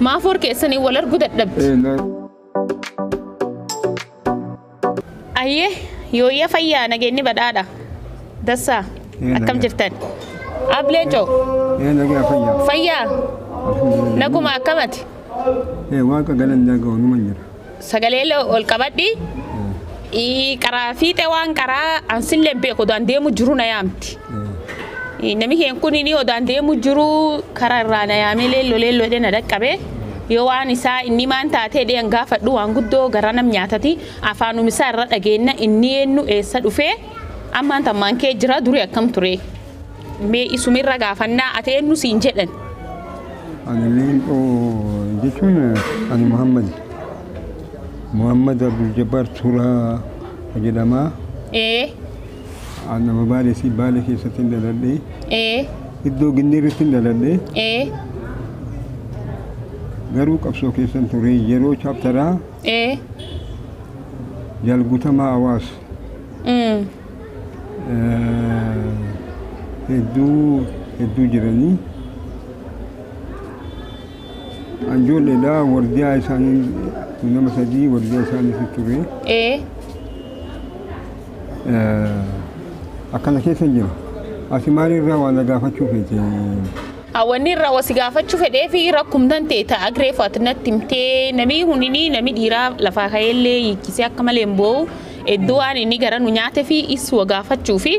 Maaf warqeessanii wal arguu dadhabdi. Ayyee yooyya fayyaa nageenyi badhaadha. Dassaa akkam jirtan? Ableencoo. Nagaa fayyaa. Fayyaa. Naguma akkamati? Waaqa galanni gahuuma jira. Sagalee ol qabadhi. Karaa fiixee waan karaa ansillee beeku odaan deemu jiru na yaamti. Namni keen kun inni odaan deemu jiru karaa irraa na yaamee leelloo leelloo jedhee na dhaqqabe. Yoo waan isaa inni maan taatee dhiyaan gaafadhu waan guddoo gara nam nyaatati afaanuma isaa irra dhageenna inni eenyu eessa dhufee ammaan tammaan kee jira durii akkam ture. Mee isumirra gaafannaa ati eenyu siin jedhan. Ani leencoo jechuun ani Muhammad. Muhammad Abdul Jabbar Turaa jedhama. Nama Baalee si Baalee keessatti hin dhaladhee. Iddoo Ginneeritti hin dhaladhee. Garuu qabsoo keessan ture yeroo chaaptaraa. Jalgutamaa hawaas. Hedduu hedduu jiranii. Anjoolleedha wardiyaa isaanii nama sadii wardiyaa isaanii ture. Akkana keessa jira. Ati maalirraa waan na gaafachuu feete? Wanni irraa wasi gaafachuu fedhee fi rakkumtan ta'e ta'a agreefu ati natti himtee namni hundinii namni dhiiraa lafaa ka'eellee hiikkisee akka malee hin boo'u iddoo waan inni gara nu nyaate fi isuma gaafachuu fi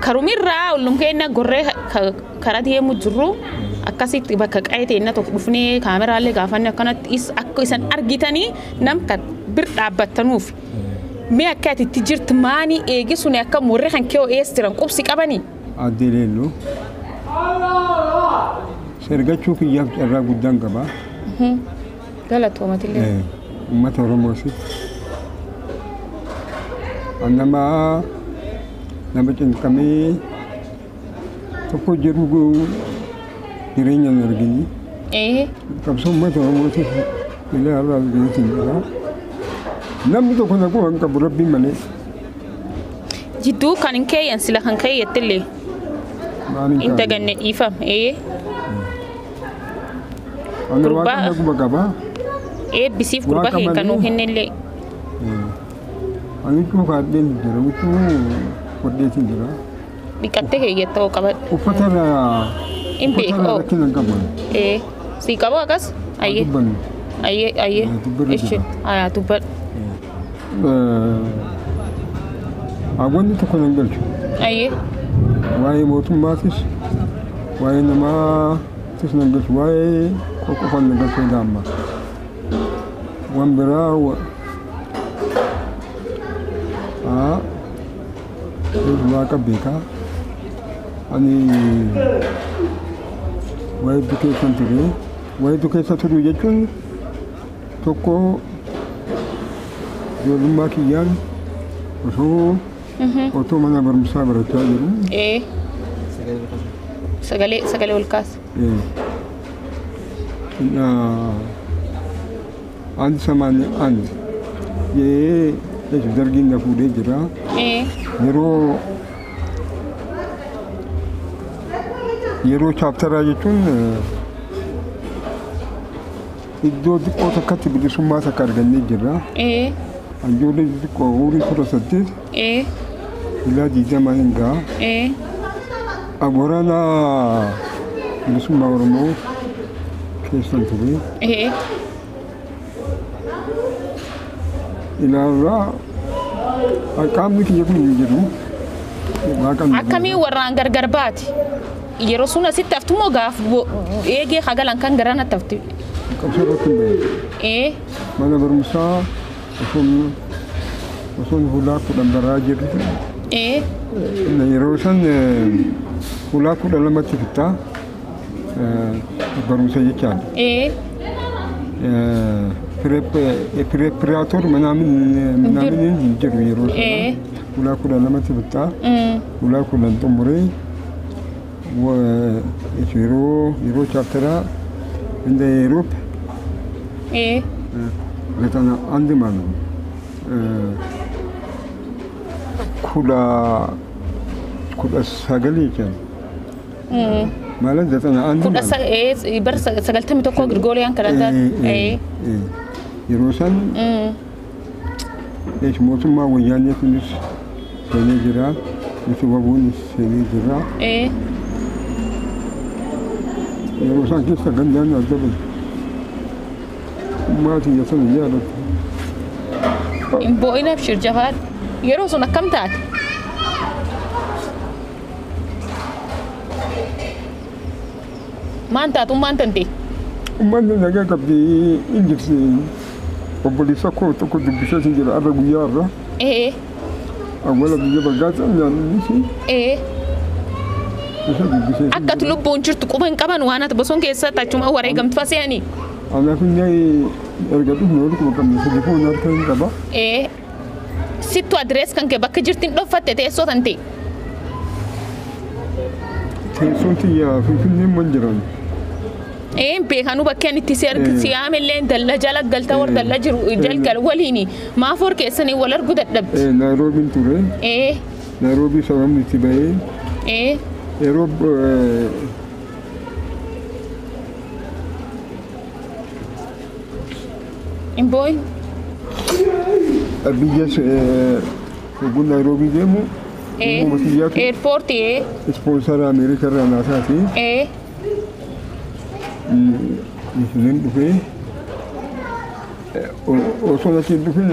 karumirraa ollum keenya gorree karaa deemu jirru akkasitti bakka qa'ee ta'e tokko dhufnee kaameraallee gaafanne akkanatti akka isan argitanii nam kan bir dhaabbattanuuf. Mee akka ati itti jirtu maanii eegisuun akka warri kan kee eessa jiran qubsi qabanii? Addee leelloo. Sergachuu kiyyaaf carraa guddaan qaba. Galatoomatillee. Uummata Oromoosi. Nama nama cinqamee tokko jiru jireenya hin argini. Qabsoo uummata Oromootiif illee har'a arginiitiin jira. Namni tokko na quba hin qabu rabbiin malee. Jidduu kan hin keeyyan sila kan keeyyattillee. Hin daganne dhiifame. Gurbaa quba qaba. Eebbisiif gurbaa kee kan nuu kennellee. Ani huccuu kaadheen jira huccuu hodheetiin jira. Dhiqattee keeyyattoo qabadhu. Uffata irraa. Hin beeku. Rakkina hin qabu. Sii qabu akkas? Ayyee. Ayyee ayyee. Ishi ayaa dubbadhu. Wanni tokko nan galchu. Ayyee. Waa'ee mootummaatis waa'ee namaatis nan galchu waa'ee qofaan nan galchu daamma. Waan biraa waaqa beekaa. Ani waa'ee hedduu keessan ture. Waa'ee hedduu keessa turuu jechuun tokko ijoollummaa kiyyaan osoo mana barumsaa barachaa jiru. Sagalee sagalee ol kaasa. Andi samaani andi jee dargiin na fuudhee jira. Yeroo chaaptaraa jechuun iddoo xiqqoo takkatti bilisummaa takka argannee jirra. Ijoollee xixiqqoo umurii 18. Ilaa 20 hin ga'a. Waraana bilisummaa Oromoo keessan ture. Ilaarraa qaamni kiyya kun hin jiru. Akkamii warraan gargar baati? Yeroo sun asitti haftumoo gaaf eegee hagalan kan gara natti hafti? Qabsoo irratti hin bahe. Mana barumsaa osoon hulaa 10 baraa jirru. Yeroo san hulaa 12tti fixaa barumsa jechaadha. Pireepiraatoor manaamin hin jiru yeroo sana. Hulaa 12tti fixaa hulaa 10 xumuree yeroo chaaptaraa inda Europe ዘጠና አንድ ማለት ነው። kudha kudha sagalii jechuudha. ማለት 91 Kudha bara 91 Girgooriyaan kalandaar. Yeroo san mootummaa wayyaanee kunis seenee jira. Nuti wabuunis seenee jira. Yeroo isaan keessa gandaan adda bahe. Maatii sana yaadatu. Bo'ina Abshir Jafaar yeroo sun akkam taate? Maan taatu maan tante? Uummanni nagaa qabdi hin jirti. Obboleessa koo tokko dubbisee sin jira arra guyyaa irra. Awwaala biyya baggaata nyaannis. Isa dubbisee. Akka ati lubbuun jirtu quba hin qaban waan ati bosona keessatti achuma wareegamtu faseeni. Anaaf inni erga dhufne wal quba qabne telefoon harka hin qaba. Sittu adirees kan kee bakka jirtiin dhoffatte teessoo tante. Teessoon tiyya Finfinneen man jiran. Beekanuu bakkeen itti si yaamellee dalla jala galta war dalla jiru jalgal waliini maaf hor keessanii wal argu dadhabdi. Naayiroobiin ture. Naayiroobii sababni itti bahee. Yeroo Hin boo'in. Biyya oguu Naayiroobii deemu. Eerpoortii. Ispoonsara Ameerikaa irraa naasaati. Nin dhufee osoo achi hin dhufin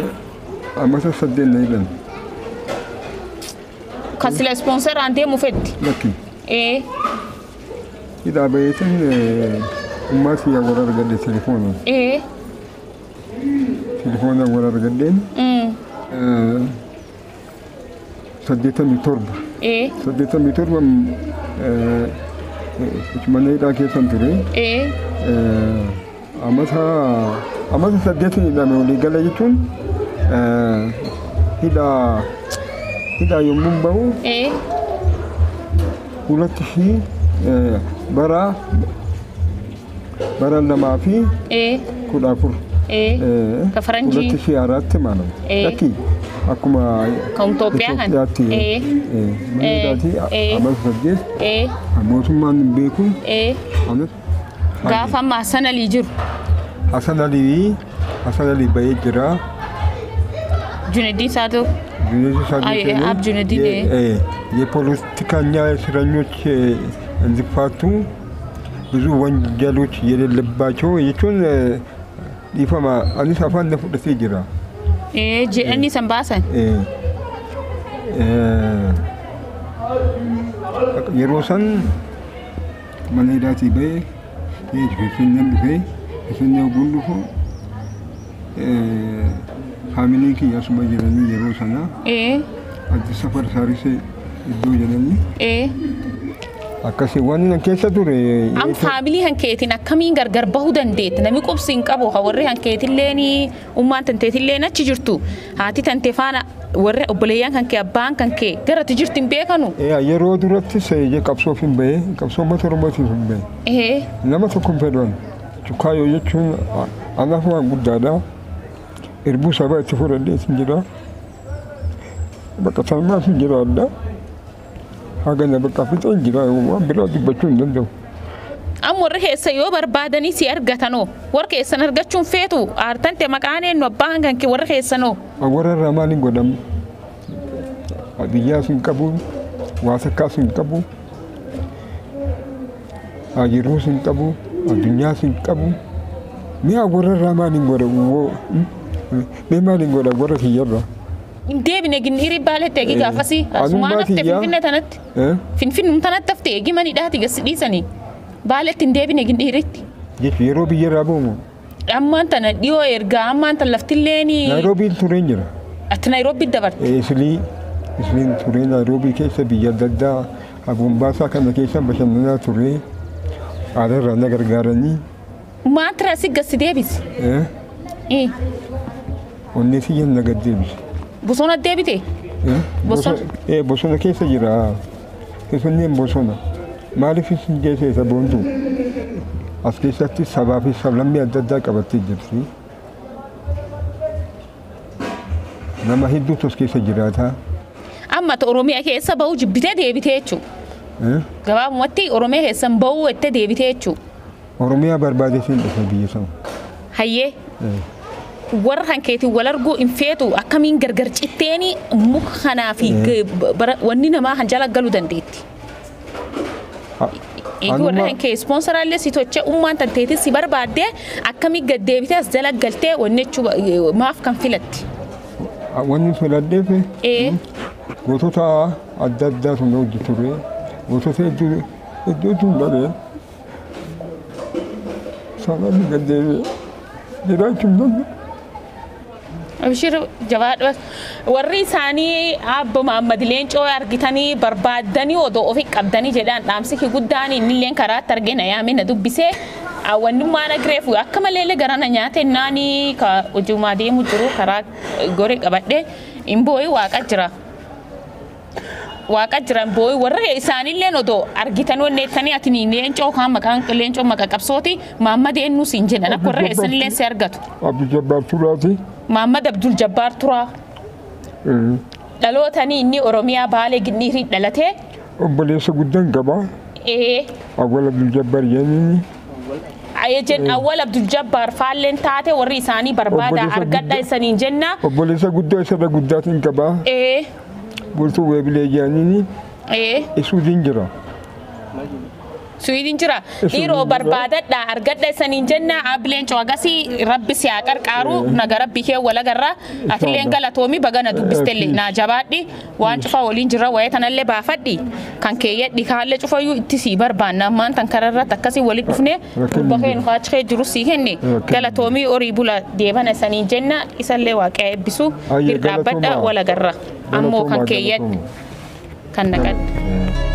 amata 8 na hidhan. Kan sila ispoonsaraan deemu fetti. Lakki. Hidhaa baheetin ummaatii wal argadhe telefoonaan. Telefoonaan wal argadheen. 87. 87 mana hidhaa keessan ture. Amata 8 hidhame walii gala jechuun hidhaa yommuu bahu 2000 bara 2014 Ka faranjii 2004 ማለት ነው. Lakki akkuma Kan Itoophiyaa kan. Mana hidhaatii amata 8 mootummaan hin beeku. Gaafa amma Hasan Alii jiru. Hasan Alii bahee jira. Junediin Saadoo. Junediin Saadoo. Ab Junediin. የፖለቲከኛ እስረኞች እንዲፋቱ ብዙ ወንጀሎች የሌለባቸው jechuun dhiifama anis afaan na fudhatee jira. Jedhanii san baasan. Yeroo san mana hidhaatii bahee Finfinneen dhufee Finfinnee ogguun dhufu faamiliin kiyya asuma jiranii yeroo sana Addis Safar Saarisee iddoo jedhanii. Akkasii waan nan keessa ture. Am faamilii hankeetiin akkamiin gargar bahuu dandeette namni qubsi hin qabu warri hankeetilleen ummaan tanteetilleen achi jirtu haati tante faana warri obboleeyyan kan kee abbaan kan kee garatti jirtu hin beekanu. Yeroo duratti qabsoof hin bahee qabsoo uummata Oromootiif hin bahee. Nama tokko hin fedhan Cukaayoo jechuun anaaf waan guddaadha. Irbuu sabaa itti fudhadhee hin jira. Bakka salmaaf hin jiraadha. Haga bakka fixeen jira waan biraa dubbachuu hin danda'u. Am warri keessa yoo barbaadanii si argatanoo warra keessan argachuun feetu aartante maqaan eenyu abbaan kan kee warra keessanoo. Warra irraa maaliin godhamu? Biyyaas hin qabu, waa takkaas hin qabu, jiruus hin qabu, addunyaas hin qabu. Mi'a warra irraa maaliin godhamu? Mee maaliin godhamu warra kiyyarraa? Deebine ginniiri baaletti eegi gaafasii asumaan haftee Finfinnee tanatti. Finfinnum tanatti haftee eegi manidhaati gasi dhiisanii baaletti hin deebine ginniiritti. Jechuun yeroo biyya irraa boomu. Ammaan tana dhiyoo ergaa ammaan tana laftilleen. Naayiroobiin tureen jira. Ati Naayiroobii dabarte. Isliin turee Naayiroobii keessa biyya adda addaa Mombaasaa kana keessa bashannanaa turee haala irraa na gargaaranii. Maan tiraasii gasi deebisi. Onnee siyyan na gad deebise. Bosona deebite? Bosona keessa jira. Finfinneen bosona. Maaliif isin geesse isa boontu? As keessatti sabaa fi sablammii adda addaa qabattee jirti. Nama hedduutu as keessa jiraata. Amma Oromiyaa keessa bahu jibbitee deebitee jechuudha. Gabaabumatti Oromiyaa keessan ba'uu itti deebitee jechuudha. Oromiyaa barbaadeetiin dhufe biyya sana. Hayyee. Warra kan keetiin wal arguu hin feetu akkamiin gargar citteeni muka kanaa fi wanni namaa kan jala galuu dandeetti. Eegi warra kan kee ispoonsoraallee si tochee ummaan tanteetis si barbaaddee akkamiin gad deebitee as jala galtee wanni jechuu maaf kan filatti. Wanni filadheef gootota adda addaa sun hojii ture gootota hedduutu hin dhabee sanaan gad deebi'ee jiraachuu hin danda'u. Abshir jabaadha. Warri isaanii abba Muhammad Leencoo argitanii barbaaddanii odoo ofi qabdanii jedhaan dhaamsi guddaan innilleen karaatti argina yaamee na dubbisee wannummaan agreefu akka maleellee garana nyaate naanii ka hojumaa deemu jiru karaa gore qabadhe hin booyi waaqa jira. Waaqa jiran booyi warra isaanilleen odoo argitan wanneettanii ati Leencoo kaan maqaan Leencoo maqa qabsooti Muhammad eenyu siin jedhan akka warra isaanillee si argatu. Abdul Jabbaar Turaati. Muhammad Abdul Jabbaar Turaa. Dhalootanii inni Oromiyaa Baalee Ginniirii dhalatee. Obboleessa guddaan qaba. Awwal Abdul Jabbaar jedhanii. Ayejen Awwal Abdul Jabbaar faalleen taate warri isaanii barbaada argadha isaniin jenna. Obboleessa guddaa isarra guddaatiin qaba. Bultuu Weebilee jedhanii. Isuudiin jira. Suwiidin jira. Dhiiroo barbaadadha argadha isaniin jenna abbileen agasii rabbi si haa qarqaaru naga rabbi kee walagarra atilleen galatoomi bagana dubbistelle naa jabaadhi waan cufa waliin jira wayee tanallee baafadhi kan keeyyadhi kaallee cufayyuu itti sii barbaanna ammaan tan kararratti akkasii walitti dhufne gurba kee nu kaachee jiru sii kenne galatoomii horii bula deebana isaniin jenna isallee waaqa eebbisu hirdhaabbadha walagarra ammoo kan keeyyadhi kan naqadhi.